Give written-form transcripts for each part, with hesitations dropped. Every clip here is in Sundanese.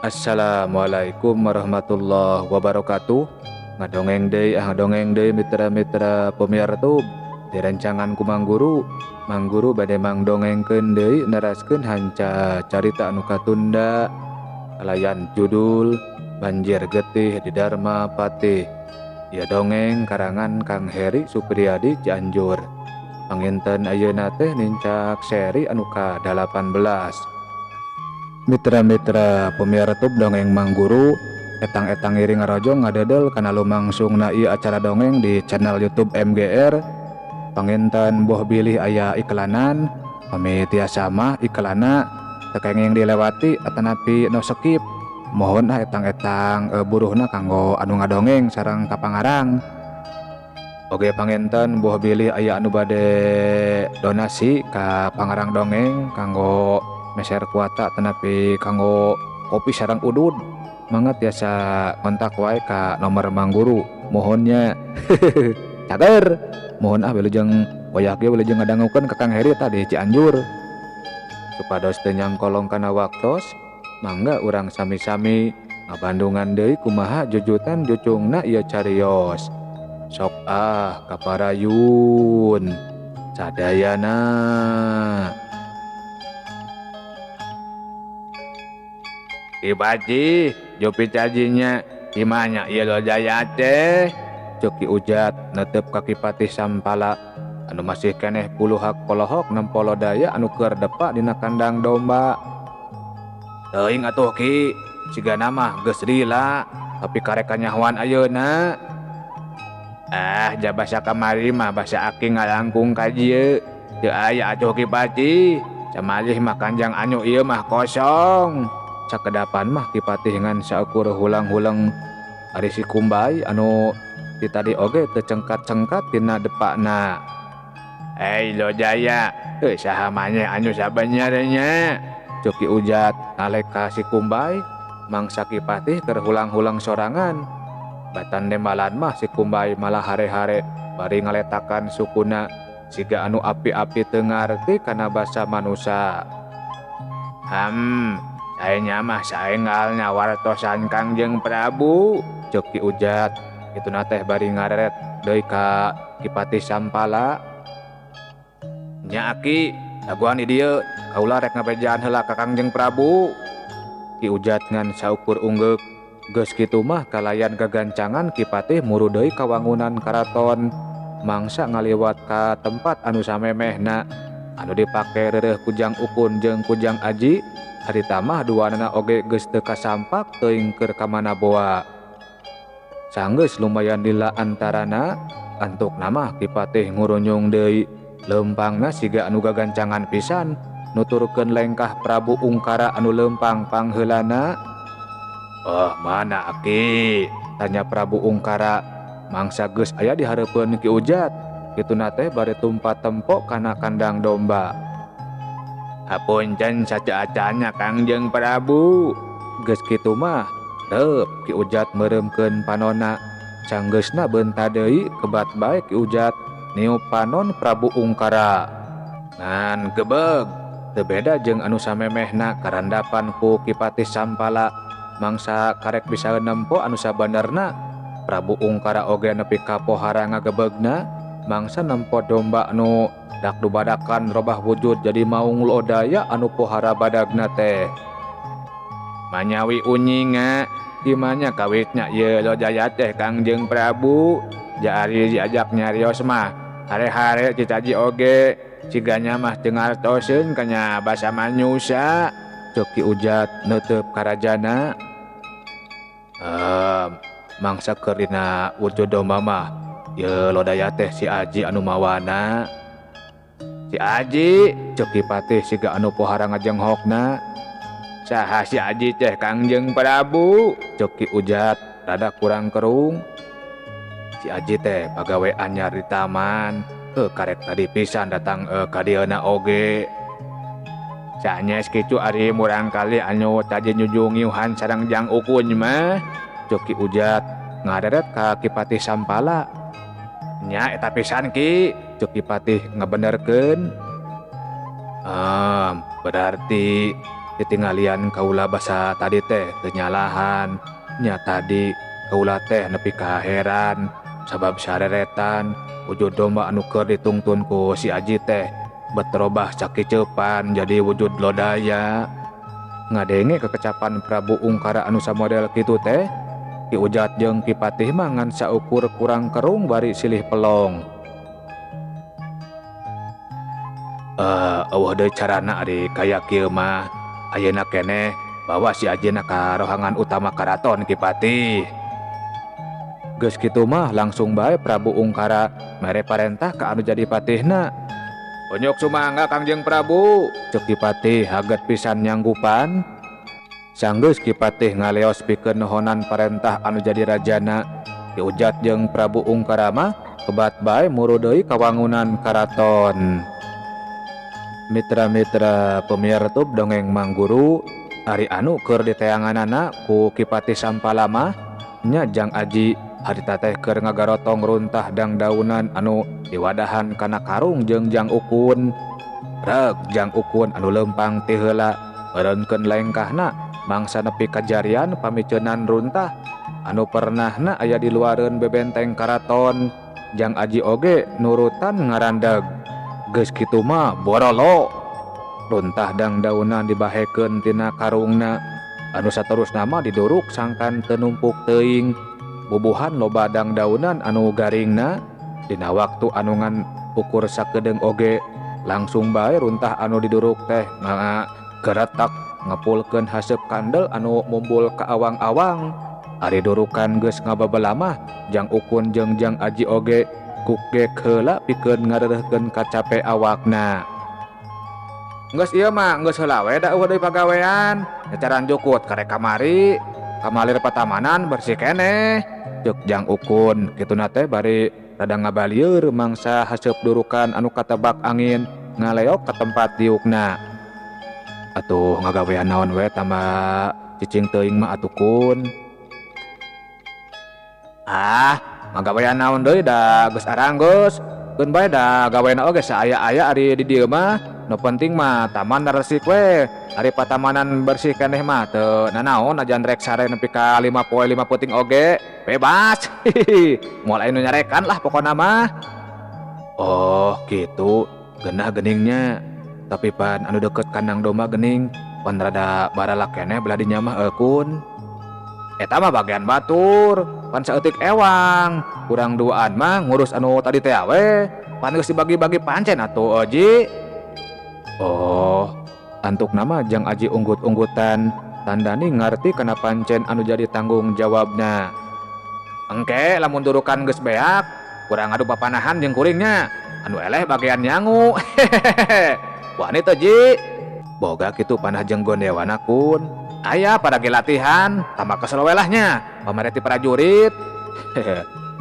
Assalamualaikum warahmatullahi wabarakatuh. Ngadongeng deui ah ngadongeng deui mitra-mitra pemirsa di rancangan ku Mang Guru. Mang Guru bade mangdongengkeun deui neraskeun hanca carita anu katunda kalayan judul Banjir Getih di Dharma Patih. Ieu dongeng karangan Kang Heri Supriyadi Cianjur. Panginten ayeuna teh nincak seri anu ka-18. Mitra-mitra pemirsa dongeng Mang Guru, etang-etang ngiring ngarojong ngadedel kana lumangsungna ieu acara dongeng di channel YouTube MGR. Panginten boh bilih aya iklanan, pami tiasa mah iklanna teu kenging dilewati atanapi no skip. Mohon ah etang-etang buruhna kanggo anu ngadongeng sareng ka pangarang. Oge panginten boh bilih aya anu bade donasi ka pangarang dongeng kanggo meser kuota atanapi kanggo kopi sareng udud, mangga tiasa kontak wae ka nomor Mang Guru. Mohonnya cager. Mohon ah wilujeng wayah ge wilujeng ngadangukeun ka Kang Heri tadi Cianjur. Supados teu nyangkolong kana waktos, mangga urang sami-sami ngabandungan deui kumaha jujutan jucungna ieu carios. Sok ah kaparayun sadayana. Ibaji, jopi cajinya, gimana ieu Lojaya teh? Ceuk Ki Ujat netep ka Ki Patih Sampala anu masih keneh puluhak polohok nempo Lodaya anu keur depak dina kandang domba. Teuing atuh Ki, sigana mah geus lila, tapi karek kanyahoan ayeuna. Ah, jabasa kamari mah basa aki ngalangkung ka dieu. Teu aya atuh Ki Patih, samalih mah kanjang anu ieu mah kosong. Sakedapan mah Ki Patih ngan saukur hulang-huleng ari si Kumbay anu ti tadi oge teu cengkat-cengkat tina depakna. Hei Lojaya, heuh saha maneh anu sabenerna? Ceuk Ki Ujat ngalek ka si Kumbay, mangsa Ki Patih keur hulang-huleng sorangan. Batan nembalan mah si Kumbay malah hare-hare bari ngaletakan sukuna siga anu api-api teu ngarti kana basa manusa. Saenya mah saenggalna wartosan Kangjeng Prabu, ceuk Ki Ujat. Kituna teh bari ngareret deui ka Ki Patih Sampala. Nya Aki, dagoan di dieu, kaula rek ngabejaan heula ka Kangjeng Prabu. Ki Ujat ngan saukur unggeuk. Geus kitu mah kalayan gagancangan Ki Patih muru deui ka wangunan karaton. Mangsa ngaliwat ka tempat anu samemehna anu dipake reureuh Kujang Ukun jeung Kujang Aji. Harita mah duanana oge geus teu kasampak teuing keur ka mana boa. Sanggeus lumayan lila antarana, antukna mah Ki Patih ngurunyung deui. Leumpangna siga anu gagancangan pisan nuturkeun lengkah Prabu Ungkara anu leumpang pangheulana. Oh, mana Aki? Tanya Prabu Ungkara. Mangsa geus aya di hareupeun Ki Ujat. Kituna teh bari tumpat tempo kana kandang domba. Hapunten saca-acana Kangjeng Prabu. Geus kitu mah reup Ki Ujat meureumkeun panonna. Sanggeusna beunta deui kebat bae Ki Ujat niup panon Prabu Ungkara. Ngan gebeg teu beda jeung anu samemehna karandapan ku Ki Patih Sampala. Mangsa karek bisa nempo anu sabenerna. Prabu Ungkara oge nepi ka pohara ngagebegna. Mangsa nempo domba anu dak dubadakan robah wujud jadi maung Lodaya anu pohara badagna teh. Manyawi unyinga gimana kawitnya ieu Lodaya teh Kangjeng Prabu. Jari diajak nyarios mah hare-hare citaji oge ciganya mah teu ngartoseun kana basa manusa. Ceuk Ki Ujat neuteub karajana. Mangsa keur dina wujud domba mah ieu Lodaya teh si Aji anu mawana. Si Aji, ceuk Ki Patih siga anu pohara ngajenghokna. Saha si Aji teh Kangjeng Prabu? Ceuk Ki Ujat rada kurang kerung. Si Aji teh pagawe anyar di taman. Karek tadi pisan datang ka dieuna oge. Sanes kitu ari murangkali anu tadi nyujungiuhan sareng Jang Ukun mah. Ceuk Ki Ujat ngareret ka Ki Patih Sampala. Nya eta pisan Ki, ceuk Ki Patih ngabenerkeun. Berarti Ditinggalian kaula basa tadi teh teu nyalahan. Nya tadi kaula teh nepi ka heran sabab sareretan wujud domba anu keur ditungtun ku si Aji teh beterobah sakicepan jadi wujud lodaya. Ngadenge kekecapan Prabu Ungkara anu samodel kitu teh, Ki Ujat jeung Ki Patih mah ngan saukur kurang kerung bari silih pelong. Eueuh deui carana ari kaya kieu mah. Ayeuna keneh bawa si Ajina ka rohangan utama karaton Ki Patih. Geus kitu mah langsung bae Prabu Ungkara mere parentah ka anu jadi patihna. Onyok sumangga Kangjeng Prabu, ceuk Ki Patih haget pisan nyanggupan. Sanggeus Ki Patih ngaleos pikeun nohonan parentah anu jadi rajana, Ki Ujat jeung Prabu Ungkara mah kebat bae muru deui ka wangunan karaton. Mitra-mitra pemiar tub dongeng Mangguru, ari anu keur diteanganana ku Ki Patih Sampala mah nya Jang Aji harita teh keur ngagarotong runtah dangdaunan anu diwadahan kana karung jeung Jang Ukun. Reg Jang Ukun anu leumpang ti heula eureunkeun lengkahna mangsa nepi kajarian pamiceunan runtah anu pernahna aya di luareun bebenteng karaton. Jang Aji oge nurutan ngarandeg. Geus kitu mah borolo runtah dangdaunan dibahekeun tina karungna anu saterusna mah diduruk sangkan teu numpuk teuing. Bubuhan loba dangdaunan anu garingna dina waktu anu ngan ukur sakedeung oge langsung bae runtah anu diduruk teh ngageretak ngepulkeun haseup kandel anu mumbul ka awang-awang. Ari durukan geus ngababela mah Jang Ukun jeung Jang Aji oge kukgek heula pikeun ngareureurkeun kacape awakna. Geus ieu mah geus heula we da eueuh deui pagawean, nyacaran jukut karek kamari, kamalir patamanan bersih keneh. Ceuk Jang Ukun kituna teh bari rada ngabalieur mangsa haseup durukan anu katebak angin ngaleok ka tempat diukna. Atuh ngagawean naon we tambah cicing teuing mah atuh kun. Ah, ngagawean naon deui da geus aranggeus. Keun bae da gaweana oge saaya-aya ari di dieu mah. Nu penting mah taman resik we. Ari patamanan bersih keneh mah teu nanaon ajan rek sare nepi ka 5 poe 5 peuting oge bebas. Moal aya nu nyarekan lah pokona mah. Oh, kitu genah geningnya. Tapi pan anu deket kandang domba gening pan rada baralak keneh belah dinya mah kun. Eta mah bagian batur, pan saeutik ewang. Kurang duaan mah ngurus anu tadi teh we. Pan geus dibagi-bagi pancen atuh Oji. Oh, antuk nama Jang Aji unggut-unggutan tandani ngarti kana pancen anu jadi tanggung jawabna. Engke lamun durukan geus beak, kurang adu papanahan jeung kuringnya. Anu eleh bagian nyangu. Wani teh Ji. Boga kitu panah jeung gondewana kun. Aya paragi latihan, tambah kesel we lah nya, pamareti prajurit.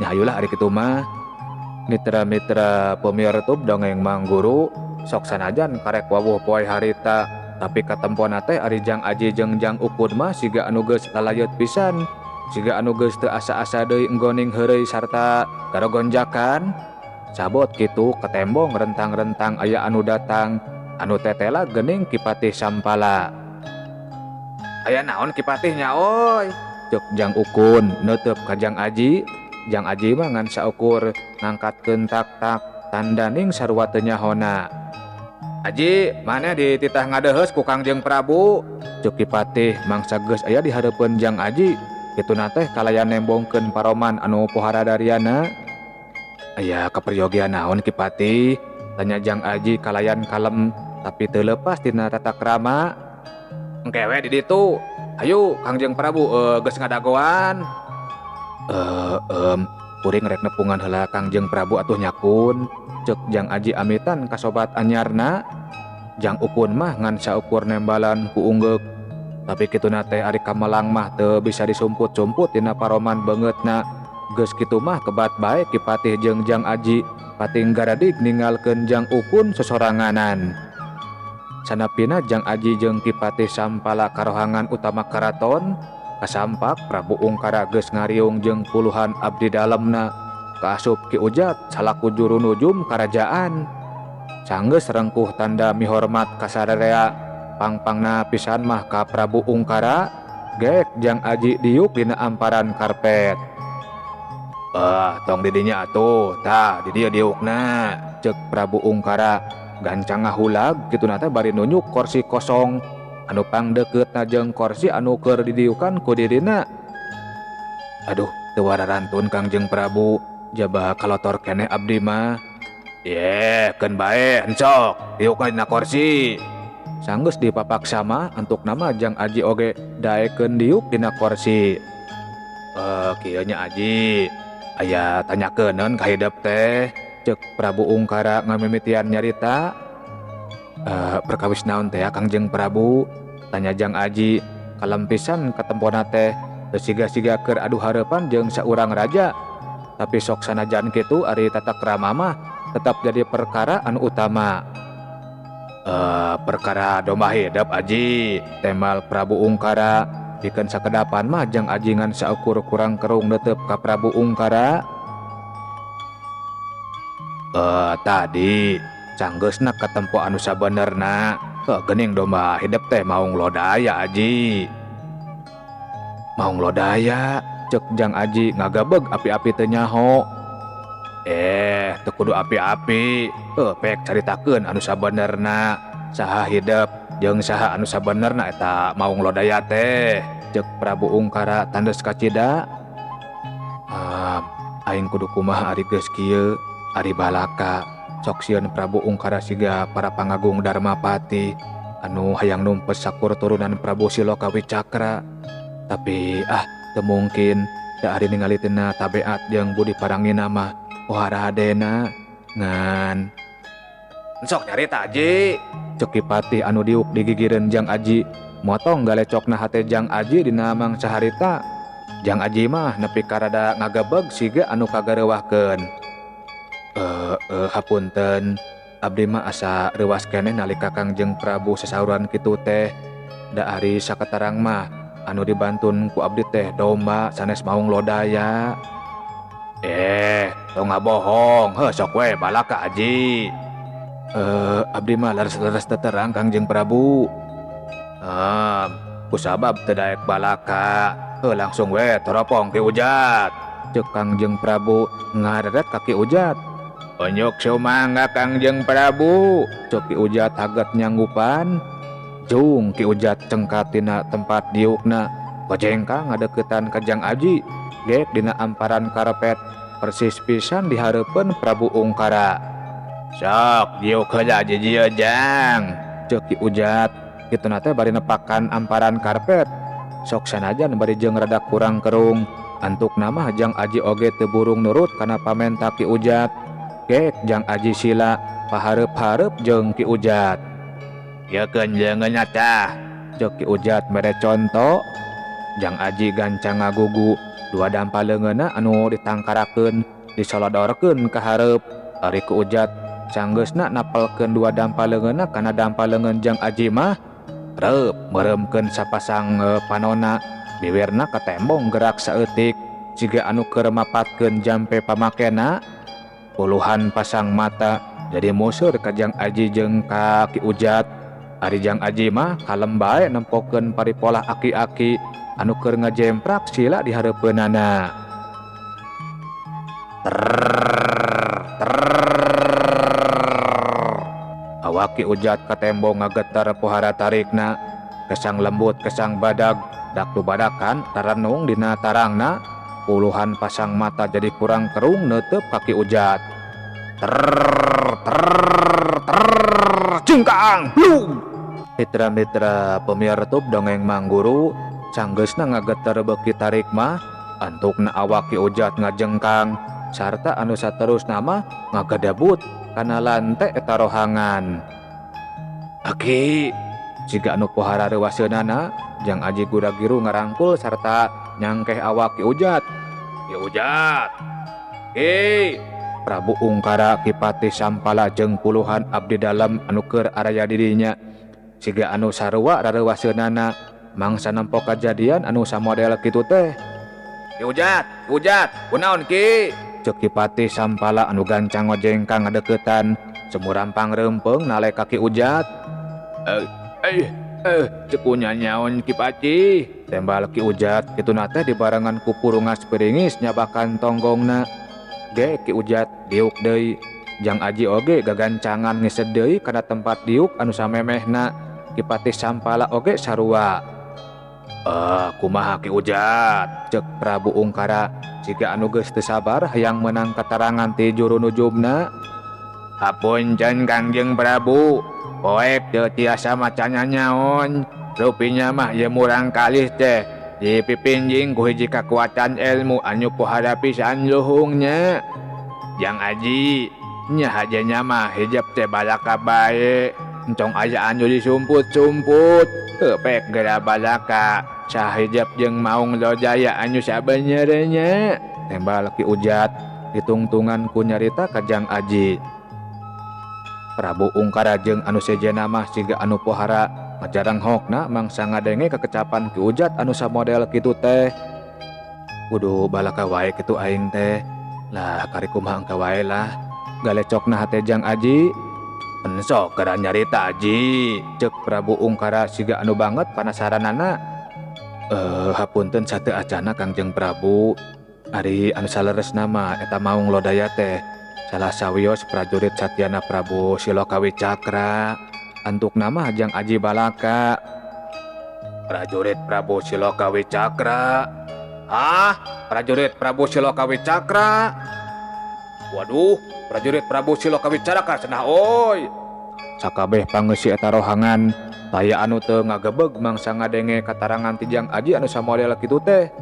Nya hayulah ari kitu mah. Mitra-mitra pemiar tub dongeng Mangguru, sok sanajan karek wawuh poe harita, tapi katempona teh ari Jang Aji jeung Jang Ukun mah siga anu geus lalayeut pisan, siga anu geus teu asa-asa deui enggoning heureuy sarta garogonjakan. Sabot kitu ketembong rentang-rentang aya anu datang, anu tetela geuning Ki Patih Sampala. Aya naon Ki Patih nya oy? Ceuk Jang Ukun neuteub ka Jang Aji. Jang Aji mah ngan saukur ngangkatkeun tak-tak tandaning sarua teu nyahona. Aji, maneh dititah ngadeheus ku Kangjeng Prabu? Ceuk Ki Patih mangsa geus aya di hareupeun Jang Aji. Kituna teh kalayan nembongkeun paroman anu pohara dariana. Aya kaperyogian naon Ki Patih? Tanya Jang Aji kalayan kalem tapi teu leupas tina tata krama. Engke we di ditu. Hayu Kangjeng Prabu geus ngadagoan. Kuring rek nepungan heula Kangjeng Prabu atuh nyakun. Ceuk Jang Aji amitan ka sobat anyarna. Jang Ukun mah ngan saukur nembalan ku unggeuk. Tapi kituna teh ari kamelang mah teu bisa disumput-sumput dina paroman beungeutna. Geus kitu mah kebat bae Ki Patih jeung Jang Aji pating garadig ninggalkeun Jang Ukun sosoranganan. Sanapina Jang Aji jeung Ki Patih Sampala karohangan utama karaton, kasampak Prabu Ungkara geus ngariung jeung puluhan abdi dalemna. Kaasup Ki Ujat salaku juru nujum karajaan. Sanggeus rengkuh tanda mihormat ka sararea, Pang-pangna pisan mah ka Prabu Ungkara gek Jang Aji diuk dina amparan karpet. Tong didinya atuh, tah di dieu diukna, cek Prabu Ungkara gancang ngahulag kituna teh bari nunjuk kursi kosong anu pangdekeutna jeung kursi anu keur didiukan ku dirina. Aduh, teu wararantun Kangjeng Prabu, jaba kalotor keneh abdi mah. Ye, keun bae encok, diukna dina kursi. Sanggeus dipapaksa mah antuk nama Jang Aji oge daekeun diuk dina kursi. Kieu nya Aji, aya tanyakeun ka hidep teh, cek Prabu Ungkara ngamimitian nyarita. Perkawis naon teh ya Kangjeng Prabu? Tanya Jang Aji, kalem pisan katempona teh, teu siga-siga keur adu hareupan jeung saurang raja. Tapi sok sanajan kitu ari tata krama mah tetap jadi perkara anu utama. Perkara domba hidep Aji, temal Prabu Ungkara. Pikeun sakedapan mah Jang Aji ngan saukur kurang kerung netep ka Prabu Ungkara. Tadi sanggeusna katempo anu sabenerna, geuning domba hidep teh maung lodaya Aji. Maung lodaya, cek Jang Aji ngagabeg api-api teu nyaho. Teu kudu api-api, pek caritakeun anu sabenerna, saha hidep jeung saha anu sabenerna eta maung lodaya teh, cek Prabu Ungkara tandes kacida. Aing kudu kumaha ari geus kieu, ari balaka. Sok sieun Prabu Ungkara siga para pangagung Dharmapati anu hayang numpes sakur turunan Prabu Siloka Wicakra. Tapi teu mungkin da ari ningali tina tabeat jeung budi parangina mah poharadena ngan. Sok nyarita Aji, cek Ki Patih anu diuk digigireun Jang Aji, motong galecokna hate Jang Aji dina mangsa harita. Jang Aji mah nepi ka rada ngagebeg siga anu kagareuwahkeun. Hapunten, abdi mah asa reuwas keneh nalika Kangjeng Prabu sasauran kitu teh. Da ari sakatarang mah anu dibantun ku abdi teh domba sanes maung lodaya. Tong ngabohong, heuh sok we balaka Aji. Abdi mah leres-leres teterang Kangjeng Prabu. Kusabab teu daek balaka, heuh langsung we toropong Ki Ujat. Cek Kangjeng Prabu ngareret ka Ki Ujat. Onyok sumangga Kangjeng Prabu, cek Ki Ujat haget nyanggupan. Jung Ki Ujat cengkat tina tempat diukna, kojengka ngadeukeutan ka Jang Aji, gek dina amparan karpet persis pisan dihareupeun Prabu Ungkara. Sok diuk heula jieu Jang, cek Ki Ujat kituna teh bari nepakan amparan karpet. Sok sanajan bari jeung rada kurang kerung, antukna mah Jang Aji oge teu burung nurut kana pamenta Ki Ujat. Gek Jang Aji sila pahareup-hareup jeung Ki Ujat. Yeukeun leungeunna tah, cek Ki Ujat mere conto. Jang Aji gancang ngagugu, dua dampa leungeunna anu ditangkarakeun disolodorkeun ka hareup. Ari Ki Ujat sanggeusna napelkeun dua dampa leungeunna kana dampa leungeun Jang Aji mah reup meureumkeun sapasang panona, biwirna katembong gerak saeutik siga anu keur mapatkeun jampe pamakena. Puluhan pasang mata jadi museur ka Jang Aji jeung ka Ki Ujat. Ari Jang Aji mah kalem bae nempokeun paripolah aki-aki anu keur ngajemprak sila di hareupeunana. Awak Ki Ujat katembong ngagetar pohara tarikna, kesang lembut kesang badag, daktu badakan tarenung dina tarangna. Puluhan pasang mata jadi kurang kerung neuteub ka Ki Ujat. Cingkaang blung. Mitra-mitra pemirtub dongeng Mangguru sanggeusna ngageter beuki tarik mah antukna awak Ki Ujat ngajengkang sarta anu saterusna mah ngagadabut kana lante eta rohangan. Aki siga anu pohara reuwaseunana Jang Aji gura-giru ngarangkul sarta nyangkeh awak Ki Ujat. Ki Ujat. Ki Prabu Ungkara Ki Patih Sampala jeung puluhan abdi dalem anu keur araya di dinya siga anu sarua rareuwaseunana mangsa nempo kajadian anu samodel kitu teh. Ki Ujat, Ki Ujat, kunaon Ki? Ceuk Ki Patih Sampala anu gancang ngojengkang ngadeuketan sumurampang reumpeung nalek ka Ki Ujat. Cekunya nyaon Ki Patih. Tembal Ki Ujat kituna teh dibarengan ku purungas piringis nyabakan tonggongna. Ge Ki Ujat diuk deui. Jang Aji oge gagancangan ngised deui kana tempat diuk anu samemehna. Ki Patih Sampala oge sarua. Kumaha Ki Ujat? Cek Prabu Ungkara siga anu geus teu sabar hayang meunang katarangan ti juru nujumna. Hapunten Kangjeng Prabu, poek teu tiasa maca nyaon. Rupinya mah ieu murang kalih teh dipipinjing ku hiji kakuatan ilmu anu pohara pisan luhungnya. Jang Aji nya hajanya mah hijab teh balaka bae, entong aya anu disumput-sumput. Pek geura balaka sahijab jeung Maung Lodaya anu sabenernya. Tembal Ki Ujat ditungtungan ku nyarita ka Jang Aji. Prabu Ungkara jeung anu sejenna mah siga anu pohara ngajarang hokna mangsa ngadenge kekecapan Ki Ujat anu samodel kitu teh. Kudu balaka wae kitu aing teh. Lah kari kumaha engka wae lah. Galecokna hate Jang Aji. Ensok geura nyarita Aji. Cek Prabu Ungkara siga anu banget panasaranana. Hapunten sateu acana Kangjeng Prabu. Ari anu saleresna mah eta Maung Lodaya teh salah sawios prajurit Satyana Prabu Silokawi Cakra. Antuk nama Jang Aji balaka. Prajurit Prabu Silokawi Cakra. Ah, prajurit Prabu Silokawi Cakra. Waduh, prajurit Prabu Silokawi Cakra cenah oi. Sakabeh pangeusi eta rohangan taya anu teu ngagebeg mangsa ngadenge katarangan ti Jang Aji anu samodel kitu teh.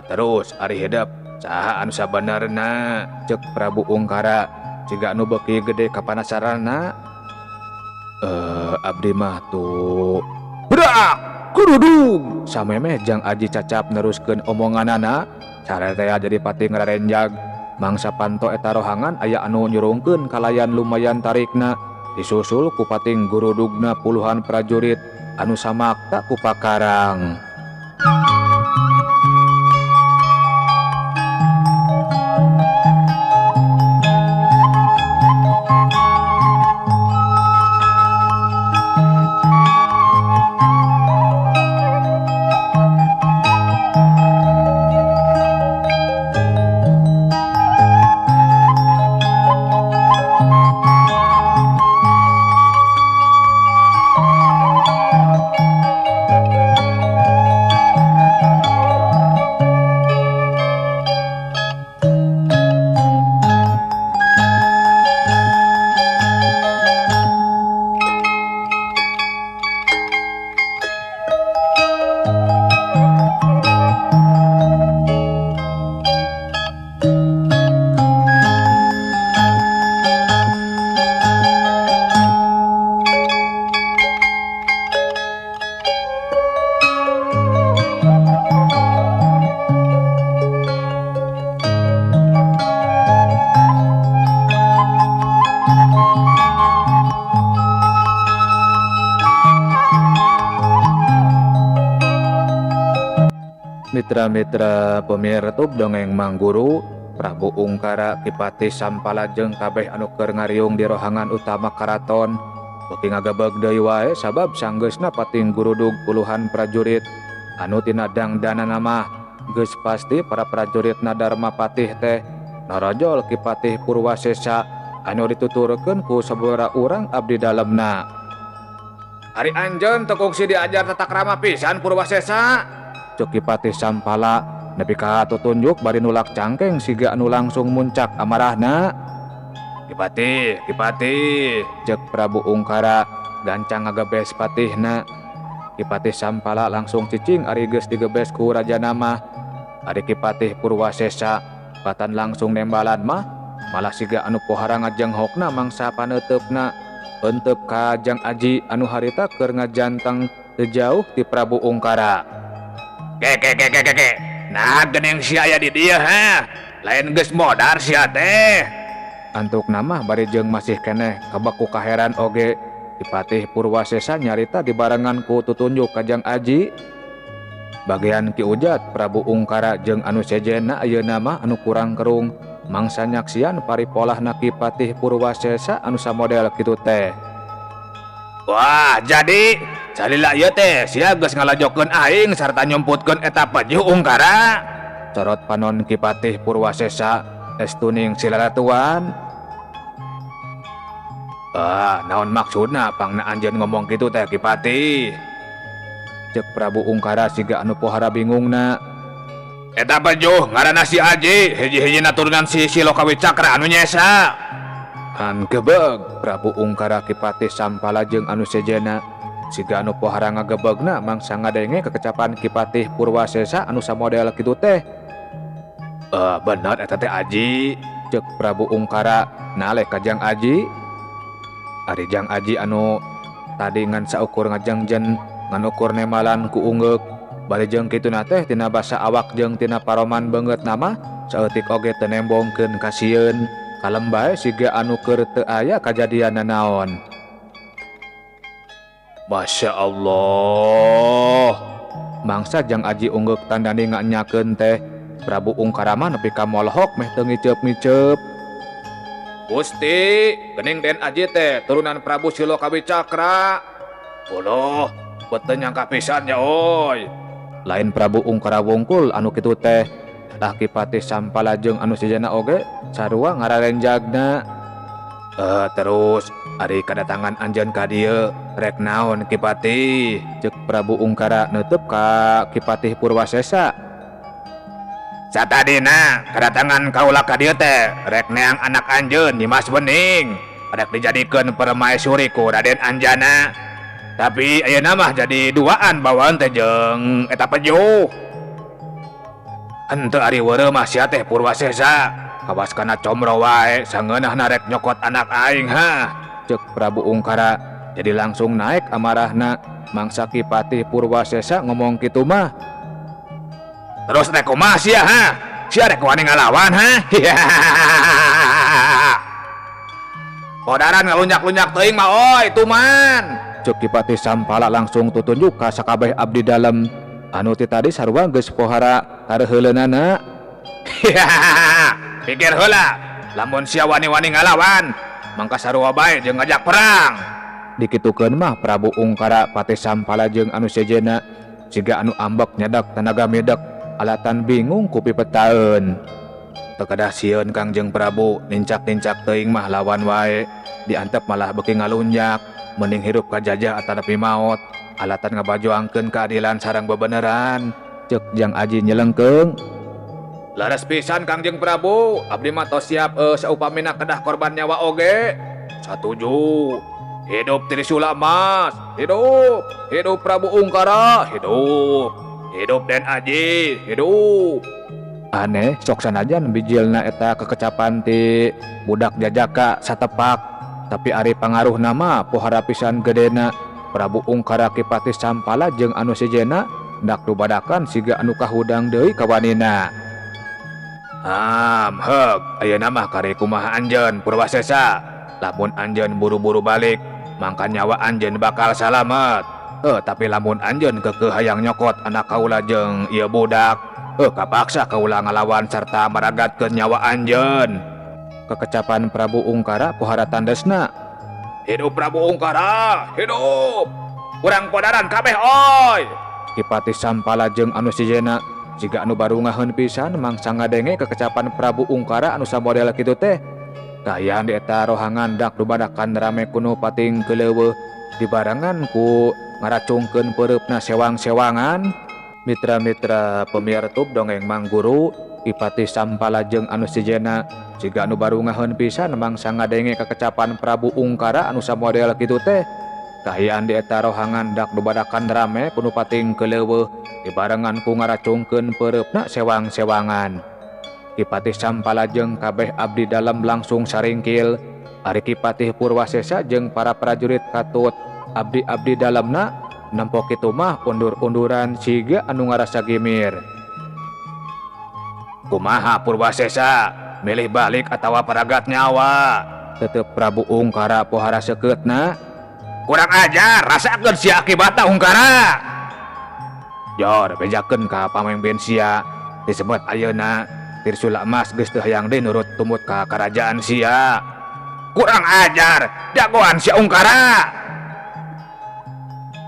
Terus ari hidep saha anu sabenerna? Cek Prabu Ungkara siga anu beuki gede kapanasaranna. Abdi mah tuh berak kurudung samemeh Jang Aji cacap neruskeun omonganana. Saretea jadi pati ngararenjag mangsa panto eta rohangan aya anu nyurungkeun kalayan lumayan tarikna disusul ku pating gurudugna puluhan prajurit anu samakta ku pakarang. Mitra-mitra pemirtub dongeng Mangguru, Prabu Ungkara Ki Patih Sampala jeung kabeh anu keur ngariung di rohangan utama karaton beuki ngagebeg deui wae sabab sanggeusna pating gurudug puluhan prajurit anu tina dangdanana mah geus pasti para prajurit Dharma Patih teh narojol Ki Patih Purwasesa anu dituturkeun ku sababaraha urang abdi dalemna. Ari anjeun teu kungsi diajar tata krama pisan Purwasesa. Cek Ki Patih Sampala nepi ka tutunjuk bari nulak cangkeng siga anu langsung muncak amarahna. Ki Patih, Ki Patih, cek Prabu Ungkara gancang ngagebes patihna. Ki Patih Sampala langsung cicing ari geus digebes ku rajana mah. Ari Ki Patih Purwasesa batan langsung nembalan mah malah siga anu pohara ngajenghokna mangsa paneuteup-na. Enteup ka Jang Aji anu harita keur ngajanteng teu jauh ti Prabu Ungkara. Ke ke ke ke ke. Nah geuning sia aya di dieu ha. Lain geus modar sia teh. Antuk nama bari jeung masih keneh kabaku kaheran oge. Ki Patih Purwasesa nyarita dibarengan ku tutunjuk ka Jang Aji. Bagian Ki Ujat Prabu Ungkara jeung anu sejenna ayeuna mah anu kurang kerung mangsa nyaksian paripolahna Ki Patih Purwasesa anu samodel kitu teh. Wah, jadi salila ieu teh sia geus ngalajokeun aing sarta nyumputkeun eta pejuh Ungkara. Corot panon Ki Patih Purwasesa estuning silalatuan. Ah, naon maksudna pangna anjeun ngomong kitu teh Ki Patih? Cek Prabu Ungkara siga anu pohara bingungna. Eta pejuh ngaranna si Aji, hiji-hijina turunan si Silokawi Cakra anu nyesa. Han gebeg Prabu Ungkara Ki Patih Sampala jeung anu sejenna siga anu pohara ngagebegna mangsa ngadenge kekecapan Ki Patih Purwasesa anu samodel kitu teh. Bener eta teh Aji, cek Prabu Ungkara naleh ka Jang Aji. Ari Jang Aji anu tadi ngan saukur ngajengjen ngan ukur nemalan ku unggeuk bari jeung kituna teh tina basa awak jeung tina paroman beungeut nama saeutik oge teu nembongkeun kasieun. Kalem bae siga anu keur teu aya kajadian nanaon. Masya Allah. Mangsa Jang Aji unggeuk tandani nganyakeun teh Prabu Ungkara mah nepi ka molohok meh teu ngiceup-ngiceup. Gusti, geuning Den Aji teh turunan Prabu Silokawi Cakra. Uluh, beuteung nyangka pisan ya oi. Lain Prabu Ungkara wungkul anu kitu teh. Tah Ki Patih Sampala jeung anu sejenna oge sarua ngararenjagna. Terus ari kadatangan anjeun ka dieu rek naon Ki Patih? Ceuk Prabu Ungkara neuteub ka Ki Patih Purwasesa. Satadina kadatangan kaula ka dieu teh rek neang anak anjeun Nyimas Wening, rek dijadikeun permaisuri ku Raden Anjana. Tapi ayeuna mah jadi duaan bawaan teh jeung eta pejuh. Henteu ari weureuh mah sia teh Purwasesa, kawas kana comro wae sangeunahna rek nyokot anak aing ha. Ceuk Prabu Ungkara jadi langsung naik amarahna mangsa Ki Patih Purwasesa ngomong kitu mah. Terus rek kumaha sia ha? Sia rek wani ngalawan ha? Kodaran ngalunjak-lunjak teuing mah oi tuman. Ceuk Ki Patih Sampala langsung tutunjuk ka sakabeh abdi dalem anu ti tadi sarua geus pohara tareuheuleunana. Pikir heula, lamun sia wani-wani ngalawan, mangka sarua bae jeung ngajak perang. Dikitukeun mah Prabu Ungkara Patih Sampala jeung anu sejenna siga anu ambek nyedak tenaga midek alatan bingung ku pipetaeun. Teu kedah sieun Kangjeng Prabu, nincak-nincak teuing mah lawan wae, diantep malah beuki ngalunjak, mending hirup kajajah atanapi maot, alatan ngabajuangkeun keadilan sareng bebeneran. Ceuk Jang Aji nyelengkeung. Laras pisan Kangjeng Prabu, abdi mah tos siap saupamina kedah korban nyawa oge. Satuju. Hidup Trisula Mas, hidup. Hidup Prabu Ungkara, hidup. Hidup Den Aji, hidup. Aneh sok sanajan bijilna eta kekecapan ti budak jajaka satepak, tapi ari pangaruh nama pohara pisan gedena. Prabu Ungkara Ki Patih Sampala jeung anu sejenna ndak dubadakan siga anu kahudang deui kawanina. Ham heug ayeuna mah kari kumaha anjeun Purwasesa, lamun anjeun buru-buru balik mangka nyawa anjeun bakal salamet. Tapi lamun anjeun keukeuh hayang nyokot anak kaula jeung ieu budak, kapaksa kaula ngalawan sarta maragatkeun nyawa anjeun. Kekecapan Prabu Ungkara pohara tandesna. Hidup Prabu Ungkara, hidup. Kurang podaran kabeh oi. Ki Patih Sampala jeung anu sejenna siga anu barungaheun pisan mangsa ngadenge kekecapan Prabu Ungkara anu samodel kitu teh. Kaayaan di eta rohangan dak dubadakan rame kuno pating keleuweuh dibarengan ku ngaracungkeun peureupna sewang-sewangan. Mitra-mitra pemiartub dongeng Mang Guru, Ki Patih Sampala jeung anu sejenna siga anu barungaheun pisan mangsa ngadenge kekecapan Prabu Ungkara anu samodel kitu teh. Kaayaan di eta rohangan dak dubadakan rame kuno pating keleuweuh dibarengan ku ngaracungkeun peureupna sewang-sewangan. Ki Patih Sampala jeung kabeh abdi dalem langsung saringkil. Ari Ki Patih Purwasesa jeung para prajurit katut abdi-abdi dalemna nempo kitu mah undur-unduran siga anu ngarasa gimir. Kumaha Purwasesa, milih balik atawa paragat nyawa? Tetep Prabu Ungkara pohara sekeutna. Kurang ajar, rasakeun sia akibatna Ungkara. Jor bejakeun ka pamimpin sia, disebut ayeuna Tirsula Mas geus teu hayang deui nurut tumut ka karajaan sia. Kurang ajar, jagoan sia Ungkara.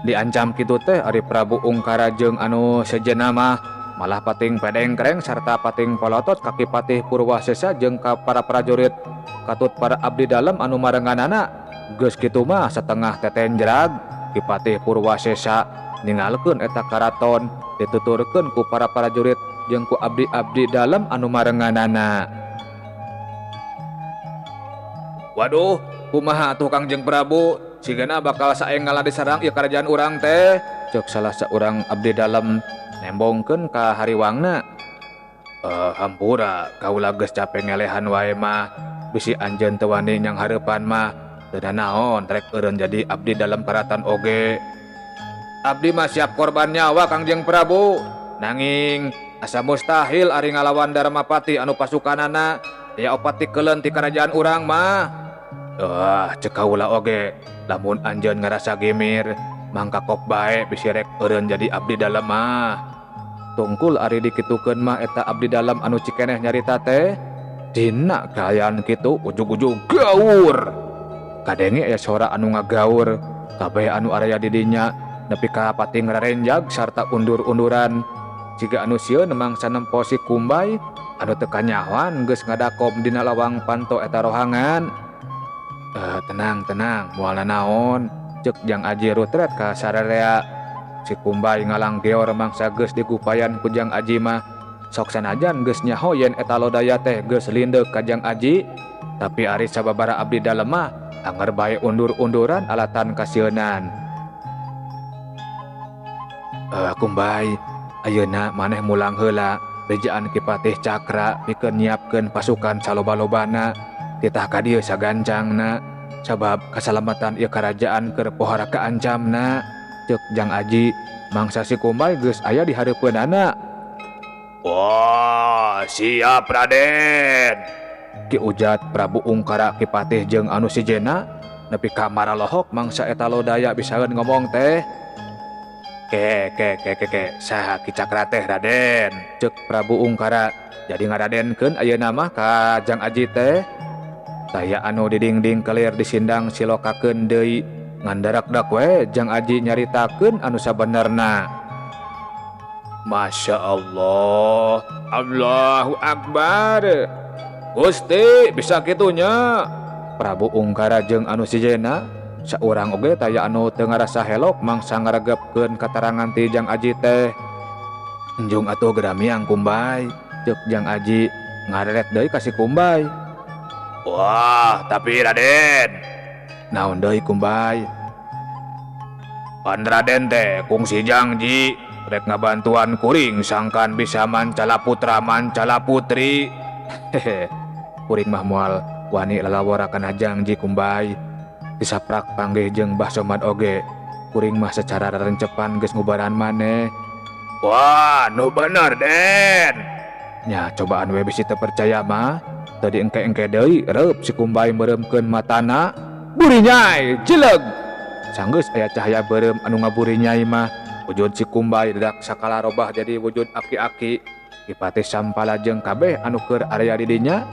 Diancam kitu teh ari Prabu Ungkara jeung anu sejenna mah malah pating pedengkreng sarta pating polotot ka Ki Patih Purwasesa jeung ka para prajurit katut para abdi dalem anu marenganana. Geus kitu mah satengah tetenjrag Ki Patih Purwasesa ningalkeun eta karaton dituturkeun ku para prajurit jeung ku abdi-abdi dalem anu marenganana. Waduh, kumaha atuh Kangjeng Prabu? Sigana bakal saenggal diserang ieu karajaan urang teh. Ceuk salah saurang abdi dalem nembongkeun ka hariwangna. Hampura kaula geus capek ngelehan wae mah. Bisi anjeun teu wani nyang hareupan mah. Teu naon rek eureun jadi abdi dalem karaton oge. Abdi mah siap korban nyawa Kangjeng Prabu. Nanging asa mustahil ari ngalawan Darmapati anu pasukanana aya opat tikeuleun ti karajaan urang mah. Cek kaula oge lamun anjeun ngarasa gimir mangka kop bae bisi rek eureun jadi abdi dalem mah. Tungkul ari dikitukeun mah eta abdi dalem anu cikeneh nyarita teh dina kaayaan kitu ujug-ujug gaur. Kadenge aya sora anu ngagaur kabeh anu araya di dinya nepi ka pating rarenjag sarta undur-unduran. Jiga anu sieun mangsa nempo si Kumbay anu teu kanyahoan geus ngadakom dina lawang panto eta rohangan. Tenang tenang moal nanaon ceuk Jang Aji rutret ka sararea. Si Kumbay ngalang geor mangsa geus digupayan ku Jang Aji mah. Sok sanajan geus nyaho yen eta lodaya teh geus lindeuk ka Jang Aji, tapi ari sababara abdi dalem mah anger bae undur-unduran alatan kasieunan. Kumbay, ayeuna maneh mulang heula bejaan Ki Patih Cakra pikeun nyiapkeun pasukan saloba-lobana. Titah ka dieu sagancangna sabab kasalamatan ieu karajaan keur pohara kaancamna. Ceuk Jang Aji mangsa si Kumbay geus aya di hareupeunana. Wah, siap Raden. Ki Ujat Prabu Ungkara Ki Patih jeung anu sijena nepi ka maralohok mangsa eta lodaya bisaeun ngomong teh. Ke ke ke ke ke saha Ki Cakra teh Raden? Ceuk Prabu Ungkara jadi ngaradenkeun ayeuna mah ka Jang Aji teh. Taya anu didingding kelir disindang silokakeun deui ngandarakdak we Jang Aji nyaritakeun anu sabenerna. Masya Allah, Allahu Akbar. Gusti bisa kitunya. Prabu Ungkara jeung anu sijena saurang oge taya anu teu ngarasa helok mangsa ngaregepkeun katarangan ti Jang Aji teh. Enjung atuh geramiang Kumbay, ceuk Jang Aji ngareret deui ka si Kumbay. Wah, tapi Raden. Naon deui Kumbay? Pan Raden teh kungsi jangji rek ngabantuan kuring sangkan bisa mancala putra mancala putri. Hehe. Kuring mah moal wani lalawara kana jangji Kumbay. Disaprak panggih jeung Mbah Somad oge. Kuring mah secara rencepan geus ngubaran maneh. Wah, nu bener Den. Nya cobaan we bisi teu percaya mah. Tadi engke-engke deui reup si Kumbay meureumkeun matana. Burinyai jileg. Sanggeus aya cahaya beureum anu ngaburinyai mah. Wujud si Kumbay dadak sakala robah jadi wujud aki-aki. Ki Patih Sampala jeung kabeh anu keur area di dinya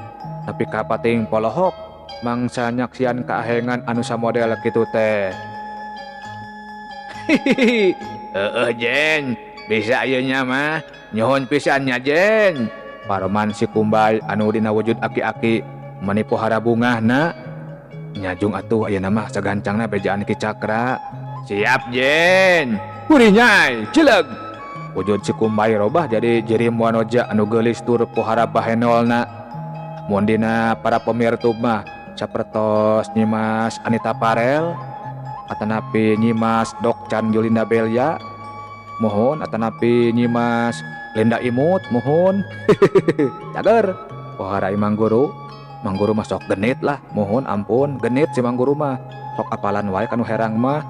tapi ka pating polohok mangsa nyaksian kaahengan anu samodel kitu teh. Hihihi. Heueuh Jen, bisa ieu nya mah. Nyuhun pisan nya Jen. Paroman si Kumbay anu dina wujud aki-aki menipu harabungahna. Nyajung atuh ayeuna mah sagancangna bejaan Ki Cakra. Siap Jen. Burinyai jileg. Wujud si Kumbay robah jadi jirim wanoja anu geulis tur pohara bahenolna. Mun dina para pemirtub mah sapertos Nyimas Anita Parel atanapi Nyimas Dokcan Julinda Belia mohon atanapi Nyimas Linda Imut mohon. Cager pohara Mang Guru. Mang Guru mah sok genit lah, mohon ampun genit si Mang Guru mah. Sok apalan wae kanu herang mah.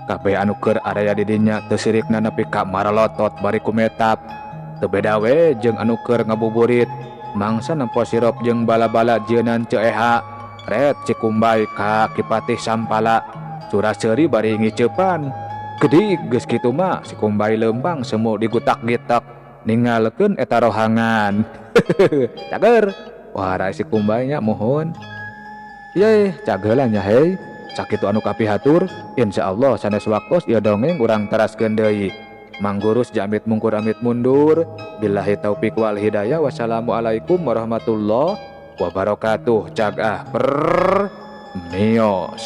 Kabeh anu keur araya di dinya teu sirikna nepi ka maralotot bari kumetap. Teu beda we jeung anu keur ngabuburit. Mangsa nempo sirop jeung bala-bala jieunan Ceu Eha. Ret si Kumbay ka Ki Patih Sampala. Cura seuri bari ngiceupan. Gedig geus kitu mah si Kumbay leumpang semu digutak-gitak ninggalkeun eta rohangan. Cager. Wah, si Kumbay nya mohon. Ye, cag heula nya hei. Sakitu anu kapihatur, insyaallah sanes waktos ieu dongeng urang teraskeun deui. Mang Guru amit mungkur amit mundur. Billahi taufik wal hidayah. Wassalamualaikum warahmatullahi wabarakatuh. Cag ah per mios.